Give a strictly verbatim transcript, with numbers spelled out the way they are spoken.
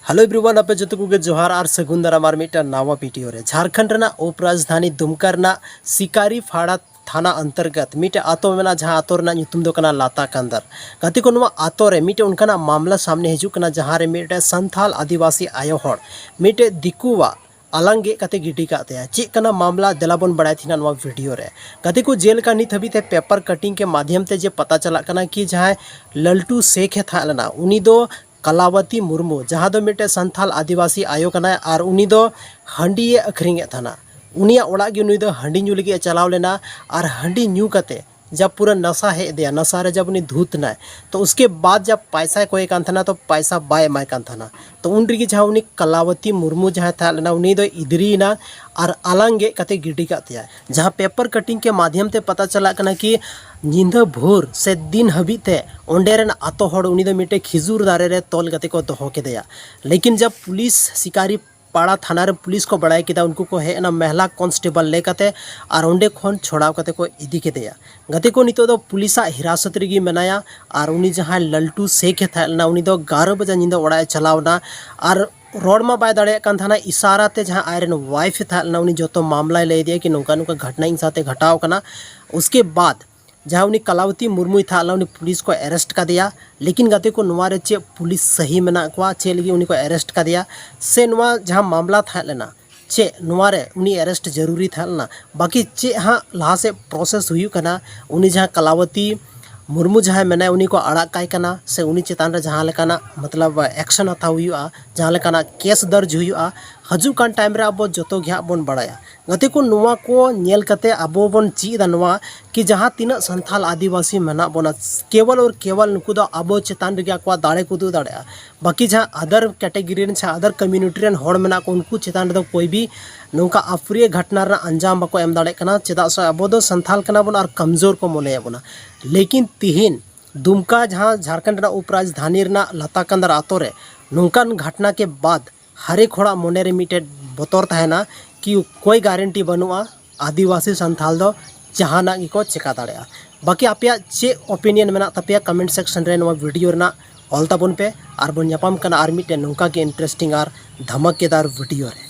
Hello everyone, ᱟᱯᱮ ᱡᱚᱛᱚ ᱠᱚᱜᱮ ᱡᱚᱦᱟᱨ ᱟᱨ ᱥᱟᱹᱜᱩᱱ ᱫᱟᱨᱟᱢ ᱟᱨ ᱢᱤᱫᱴᱟᱝ ᱱᱟᱣᱟ ᱵᱷᱤᱰᱤᱭᱳ ᱨᱮ᱾ ᱡᱷᱟᱲᱠᱷᱚᱸᱰ ᱨᱮᱱᱟᱜ ᱩᱯᱨᱟᱡᱽᱫᱷᱟᱱᱤ ᱫᱩᱢᱠᱟ ᱨᱮᱱᱟᱜ ᱥᱤᱠᱟᱨᱤ ᱯᱟᱲᱟ ᱛᱷᱟᱱᱟ ᱚᱱᱛᱚᱨᱜᱚᱛ ᱢᱤᱫᱴᱮᱡ ᱟᱛᱳ ᱢᱮᱱᱟᱜᱼᱟ, ᱡᱟᱦᱟᱸ ᱟᱛᱳ ᱨᱮᱱᱟᱜ ᱧᱩᱛᱩᱢ ᱫᱚ ᱠᱟᱱᱟ ᱞᱟᱛᱟ ᱠᱟᱱᱫᱟᱨ᱾ ᱜᱟᱛᱮ ᱠᱚ, ᱱᱚᱣᱟ ᱟᱛᱳ ᱨᱮ ᱢᱤᱫᱴᱮᱡ ᱚᱱᱠᱟᱱᱟᱜ ᱢᱟᱢᱞᱟ ᱥᱟᱢᱱᱮ ᱦᱤᱡᱩᱜ ᱠᱟᱱᱟ, ᱡᱟᱦᱟᱸ ᱨᱮ ᱢᱤᱫᱴᱮᱡ ᱥᱟᱱᱛᱟᱞ ᱟᱹᱫᱤᱵᱟᱹᱥᱤ ᱟᱭᱳ ᱦᱚᱲ ᱢᱤᱫᱴᱮᱡ ᱫᱤᱠᱩᱣᱟᱜ ᱟᱞᱟᱝ ᱜᱮᱫ ᱠᱟᱛᱮ ᱜᱤᱰᱤ ᱠᱟᱜ ᱛᱟᱭᱟ᱾ ᱪᱮᱫ ᱠᱟᱱᱟ ᱢᱟᱢᱞᱟ, ᱫᱮᱞᱟ ᱵᱚᱱ ᱵᱟᱲᱟᱭ ᱛᱟᱦᱮᱱᱟ ᱱᱚᱣᱟ ᱵᱷᱤᱰᱤᱭᱳ ᱨᱮ᱾ ᱜᱟᱛᱮ ᱠᱚ, ᱡᱮᱞᱮᱠᱟ ᱱᱤᱛ ᱦᱟᱹᱵᱤᱡ ᱛᱮ ᱯᱮᱯᱟᱨ ᱠᱟᱴᱤᱝ ᱠᱮ ᱢᱟᱫᱷᱭᱚᱢ ᱛᱮ ᱡᱮ ᱯᱟᱛᱟ ᱪᱟᱞᱟᱜ ᱠᱟᱱᱟ ᱠᱤ ᱡᱟᱦᱟᱸᱭ ᱞᱟᱞᱴᱩ ᱥᱮᱠᱷ ᱮ ᱛᱟᱦᱮᱸ ᱞᱮᱱᱟ, ᱩᱱᱤ ᱫᱚ ᱠᱟᱞᱟᱣᱟᱛᱤ ᱢᱩᱨᱢᱩ, ᱡᱟᱦᱟᱸ ᱫᱚ ᱢᱤᱫᱴᱮᱡ ᱥᱟᱱᱛᱟᱞ ᱟᱹᱫᱤᱵᱟᱹᱥᱤ ᱟᱭᱳ ᱠᱟᱱᱟᱭ ᱟᱨ ᱩᱱᱤ ᱫᱚ ᱦᱟᱺᱰᱤᱭᱮ ᱟᱹᱠᱷᱨᱤᱧᱮᱫ ᱛᱟᱦᱮᱱᱟ᱾ ᱩᱱᱤᱭᱟᱜ ᱚᱲᱟᱜ ᱜᱮ ᱱᱩᱭ ᱫᱚ ᱦᱟᱺᱰᱤ ᱧᱩ ᱞᱟᱹᱜᱤᱫ ᱮ ᱪᱟᱞᱟᱣ ᱞᱮᱱᱟ ᱟᱨ ᱦᱟᱺᱰᱤ ᱧᱩ ᱠᱟᱛᱮ ᱡᱟᱵ ᱯᱩᱨᱟᱹ ᱱᱟᱥᱟ ᱦᱮᱡ ᱟᱫᱮᱭᱟ, ᱱᱟᱥᱟ ᱨᱮ ᱡᱟᱵ ᱩᱱᱤ ᱫᱷᱩᱛ ᱮᱱᱟᱭ, ᱛᱚ ᱩᱥᱠᱮ ᱵᱟᱫ ᱡᱟᱵ ᱯᱟᱭᱥᱟᱭ ᱠᱚᱭᱮ ᱠᱟᱱ ᱛᱟᱦᱮᱱᱟ ᱛᱚ ᱯᱟᱭᱥᱟ ᱵᱟᱭ ᱮᱢᱟᱭ ᱠᱟᱱ ᱛᱟᱦᱮᱱᱟ᱾ ᱛᱚ ᱩᱱ ᱨᱮᱜᱮ ᱡᱟᱦᱟᱸ ᱩᱱᱤ ᱠᱟᱞᱟᱣᱟᱛᱤ ᱢᱩᱨᱢᱩ ᱡᱟᱦᱟᱸᱭ ᱛᱟᱦᱮᱸ ᱞᱮᱱᱟ, ᱩᱱᱤ ᱫᱚ ᱤᱫᱨᱤᱭᱮᱱᱟ ᱟᱨ ᱟᱞᱟᱝ ᱜᱮᱫ ᱠᱟᱛᱮ ᱜᱤᱰᱤ ᱠᱟᱜ ᱛᱟᱭᱟ᱾ ᱡᱟᱦᱟᱸ ᱯᱮᱯᱟᱨ ᱠᱟᱴᱤᱝ ᱠᱮ ᱢᱟᱫᱷᱭᱚᱢ ᱛᱮ ᱯᱟᱛᱟ ᱪᱟᱞᱟᱜ ᱠᱟᱱᱟ ᱠᱤ ᱧᱤᱫᱟᱹ ᱵᱷᱳᱨ ᱥᱮ ᱫᱤᱱ ᱦᱟᱹᱵᱤᱡ ᱛᱮ ᱚᱸᱰᱮ ᱨᱮᱱ ᱟᱛᱳ ᱦᱚᱲ ᱩᱱᱤ ᱫᱚ ᱢᱤᱫᱴᱮᱡ ᱠᱷᱤᱡᱩᱨ ᱫᱟᱨᱮ ᱨᱮ ᱛᱚᱞ ᱠᱟᱛᱮ ᱠᱚ ᱫᱚᱦᱚ ᱠᱮᱫᱮᱭᱟ᱾ ᱞᱮᱠᱤᱱ ᱡᱟᱵ ᱯᱩᱞᱤᱥ ᱥᱤᱠᱟᱨᱤ ᱯᱟᱲᱟ ᱛᱷᱟᱱᱟ ᱨᱮ ᱯᱩᱞᱤᱥ ᱠᱚ ᱵᱟᱲᱟᱭ ᱠᱮᱫᱟ, ᱩᱱᱠᱩ ᱠᱚ ᱦᱮᱡ ᱮᱱᱟ ᱢᱮᱦᱞᱟ ᱠᱚᱱᱥᱴᱮᱵᱚᱞ ᱞᱮ ᱠᱟᱛᱮ ᱟᱨ ᱚᱸᱰᱮ ᱠᱷᱚᱱ ᱪᱷᱚᱲᱟᱣ ᱠᱟᱛᱮ ᱠᱚ ᱤᱫᱤ ᱠᱮᱫᱮᱭᱟ᱾ ᱜᱟᱛᱮ ᱠᱚ, ᱱᱤᱛᱚᱜ ᱫᱚ ᱯᱩᱞᱤᱥᱟᱜ ᱦᱤᱨᱟᱥᱚᱛ ᱨᱮᱜᱮ ᱢᱮᱱᱟᱭᱟ᱾ ᱟᱨ ᱩᱱᱤ ᱡᱟᱦᱟᱸᱭ ᱞᱟᱞᱴᱩ ᱥᱮᱠᱷ ᱮ ᱛᱟᱦᱮᱸ ᱞᱮᱱᱟ, ᱩᱱᱤ ᱫᱚ ᱜᱟᱨᱚ ᱵᱟᱡᱟ ᱧᱤᱫᱟᱹ ᱚᱲᱟᱜ ᱮ ᱪᱟᱞᱟᱣ ᱮᱱᱟ ᱟᱨ ᱨᱚᱲ ᱢᱟ ᱵᱟᱭ ᱫᱟᱲᱮᱭᱟᱜ ᱠᱟᱱ ᱛᱟᱦᱮᱱᱟ, ᱤᱥᱟᱨᱟ ᱛᱮ ᱡᱟᱦᱟᱸ ᱟᱡᱨᱮᱱ ᱣᱟᱭᱤᱯᱷ ᱮ ᱛᱟᱦᱮᱸ ᱞᱮᱱᱟ, ᱩᱱᱤ ᱡᱚᱛᱚ ᱢᱟᱢᱞᱟᱭ ᱞᱟᱹᱭ ᱟᱫᱮᱭᱟ ᱠᱤ ᱱᱚᱝᱠᱟ ᱱᱚᱝᱠᱟ ᱜᱷᱚᱴᱱᱟ ᱤᱧ ᱥᱟᱶᱛᱮ ᱜᱷᱚᱴᱟᱣ ᱟᱠᱟᱱᱟ᱾ ᱩᱥᱠᱮ ᱵᱟᱫ ᱡᱟᱦᱟᱸ ᱩᱱᱤ ᱠᱟᱞᱟᱣᱛᱤ ᱢᱩᱨᱢᱩᱭ ᱛᱟᱦᱮᱸ ᱞᱮᱱᱟ, ᱩᱱᱤ ᱯᱩᱞᱤᱥ ᱠᱚ ᱮᱨᱮᱥᱴ ᱠᱟᱫᱮᱭᱟ᱾ ᱞᱮᱠᱤᱱ ᱜᱟᱛᱮ ᱠᱚ, ᱱᱚᱣᱟ ᱨᱮ ᱪᱮᱫ ᱯᱩᱞᱤᱥ ᱥᱟᱹᱦᱤ ᱢᱮᱱᱟᱜ ᱠᱚᱣᱟ, ᱪᱮᱫ ᱞᱟᱹᱜᱤᱫ ᱩᱱᱤ ᱠᱚ ᱮᱨᱮᱥᱴ ᱠᱟᱫᱮᱭᱟ, ᱥᱮ ᱱᱚᱣᱟ ᱡᱟᱦᱟᱸ ᱢᱟᱢᱞᱟ ᱛᱟᱦᱮᱸ ᱞᱮᱱᱟ, ᱪᱮᱫ ᱱᱚᱣᱟ ᱨᱮ ᱩᱱᱤ ᱮᱨᱮᱥᱴ ᱡᱟᱹᱨᱩᱨᱤ ᱛᱟᱦᱮᱸ ᱞᱮᱱᱟ? ᱵᱟᱹᱠᱤ ᱪᱮᱫ ᱦᱟᱸᱜ ᱞᱟᱦᱟ ᱥᱮᱫ ᱯᱨᱚᱥᱮᱥ ᱦᱩᱭᱩᱜ ᱠᱟᱱᱟ, ᱩᱱᱤ ᱡᱟᱦᱟᱸ ᱠᱟᱞᱟᱣᱛᱤ ᱢᱩᱨᱢᱩ ᱡᱟᱦᱟᱸᱭ ᱢᱮᱱᱟᱭ, ᱩᱱᱤ ᱠᱚ ᱟᱲᱟᱜ ᱠᱟᱭ ᱠᱟᱱᱟ ᱥᱮ ᱩᱱᱤ ᱪᱮᱛᱟᱱ ᱨᱮ ᱡᱟᱦᱟᱸ ᱞᱮᱠᱟᱱᱟᱜ ᱢᱚᱛᱞᱚᱵ ᱮᱠᱥᱮᱱ ᱦᱟᱛᱟᱣ ᱦᱩᱭᱩᱜᱼᱟ, ᱡᱟᱦᱟᱸ ᱞᱮᱠᱟᱱᱟᱜ ᱠᱮᱥ ᱫᱟᱨᱡᱽ ᱦᱩᱭᱩᱜᱼᱟ, ᱦᱤᱡᱩᱜ ᱠᱟᱱ ᱴᱟᱭᱤᱢ ᱨᱮ ᱟᱵᱚ ᱡᱚᱛᱚ ᱜᱮ ᱦᱟᱸᱜ ᱵᱚᱱ ᱵᱟᱲᱟᱭᱟ᱾ ᱜᱟᱛᱮ ᱠᱚ, ᱱᱚᱣᱟ ᱠᱚ ᱧᱮᱞ ᱠᱟᱛᱮ ᱟᱵᱚ ᱵᱚᱱ ᱪᱮᱫ ᱮᱫᱟ ᱱᱚᱣᱟ ᱠᱤ ᱡᱟᱦᱟᱸ ᱛᱤᱱᱟᱹᱜ ᱥᱟᱱᱛᱷᱟᱞ ᱟᱹᱫᱤᱵᱟᱹᱥᱤ ᱢᱮᱱᱟᱜ ᱵᱚᱱᱟ, ᱠᱮᱵᱚᱞ ᱟᱨ ᱠᱮᱵᱚᱞ ᱱᱩᱠᱩ ᱫᱚ ᱟᱵᱚ ᱪᱮᱛᱟᱱ ᱨᱮᱜᱮ ᱟᱠᱚᱣᱟᱜ ᱫᱟᱲᱮ ᱠᱚ ᱩᱫᱩᱜ ᱫᱟᱲᱮᱭᱟᱜᱼᱟ᱾ ᱵᱟᱹᱠᱤ ᱡᱟᱦᱟᱸ ᱟᱫᱟᱨ ᱠᱮᱴᱮᱜᱚᱨᱤ ᱨᱮᱱ ᱥᱮ ᱟᱫᱟᱨ ᱠᱚᱢᱤᱭᱩᱱᱤᱴᱤ ᱨᱮᱱ ᱦᱚᱲ ᱢᱮᱱᱟᱜ ᱠᱚ, ᱩᱱᱠᱩ ᱪᱮᱛᱟᱱ ᱨᱮᱫᱚ ᱠᱚᱭ ᱵᱤ ᱱᱚᱝᱠᱟ ᱟᱯᱨᱤᱭ ᱜᱷᱚᱴᱱᱟ ᱨᱮᱱᱟᱜ ᱟᱧᱡᱟᱢ ᱵᱟᱠᱚ ᱮᱢ ᱫᱟᱲᱮᱭᱟᱜ ᱠᱟᱱᱟ᱾ ᱪᱮᱫᱟᱜ ᱥᱮ ᱟᱵᱚ ᱫᱚ ᱥᱟᱱᱛᱷᱟᱞ ᱠᱟᱱᱟ ᱵᱚᱱ ᱟᱨ ᱠᱚᱢᱡᱳᱨ ᱠᱚ ᱢᱚᱱᱮᱭᱮᱫ ᱵᱚᱱᱟ᱾ ᱞᱮᱠᱤᱱ ᱛᱤᱦᱤᱧ ᱫᱩᱢᱠᱟ, ᱡᱟᱦᱟᱸ ᱡᱷᱟᱲᱠᱷᱚᱸᱰ ᱨᱮᱱᱟᱜ ᱩᱯᱨᱟᱡᱽᱫᱷᱟᱱᱤ ᱨᱮᱱᱟᱜ ᱞᱟᱛᱟ ᱠᱟᱱᱫᱟᱨ ᱟᱛᱳ ᱨᱮ ᱱᱚᱝᱠᱟᱱ ᱜᱷᱚᱴᱱᱟ ᱠᱮ ᱵᱟᱫ ᱦᱟᱨᱮᱠ ᱦᱚᱲᱟᱜ ᱢᱚᱱᱮ ᱨᱮ ᱢᱤᱫᱴᱮᱡ ᱵᱚᱛᱚᱨ ᱛᱟᱦᱮᱱᱟ ᱠᱤ ᱠᱳᱭ ᱜᱟᱨᱮᱱᱴᱤ ᱵᱟᱹᱱᱩᱜᱼᱟ, ᱟᱹᱫᱤᱵᱟᱹᱥᱤ ᱥᱟᱱᱛᱷᱟᱞ ᱫᱚ ᱡᱟᱦᱟᱱᱟᱜ ᱜᱮᱠᱚ ᱪᱮᱠᱟ ᱫᱟᱲᱮᱭᱟᱜᱼᱟ᱾ ᱵᱟᱹᱠᱤ ᱟᱯᱮᱭᱟᱜ ᱪᱮᱫ ᱚᱯᱤᱱᱤᱭᱚᱱ ᱢᱮᱱᱟᱜ ᱛᱟᱯᱮᱭᱟ ᱠᱚᱢᱮᱱᱴ ᱥᱮᱠᱥᱚᱱ ᱨᱮ ᱱᱚᱣᱟ ᱵᱷᱤᱰᱤᱭᱳ ᱨᱮᱱᱟᱜ ᱚᱞ ᱛᱟᱵᱚᱱ ᱯᱮ᱾ ᱟᱨ ᱵᱚᱱ ᱧᱟᱯᱟᱢ ᱠᱟᱱᱟ ᱟᱨ ᱢᱤᱫᱴᱮᱱ ᱱᱚᱝᱠᱟ ᱜᱮ interesting ᱟᱨ ᱫᱷᱟᱢᱟᱠᱮᱫᱟᱨ video ᱨᱮ᱾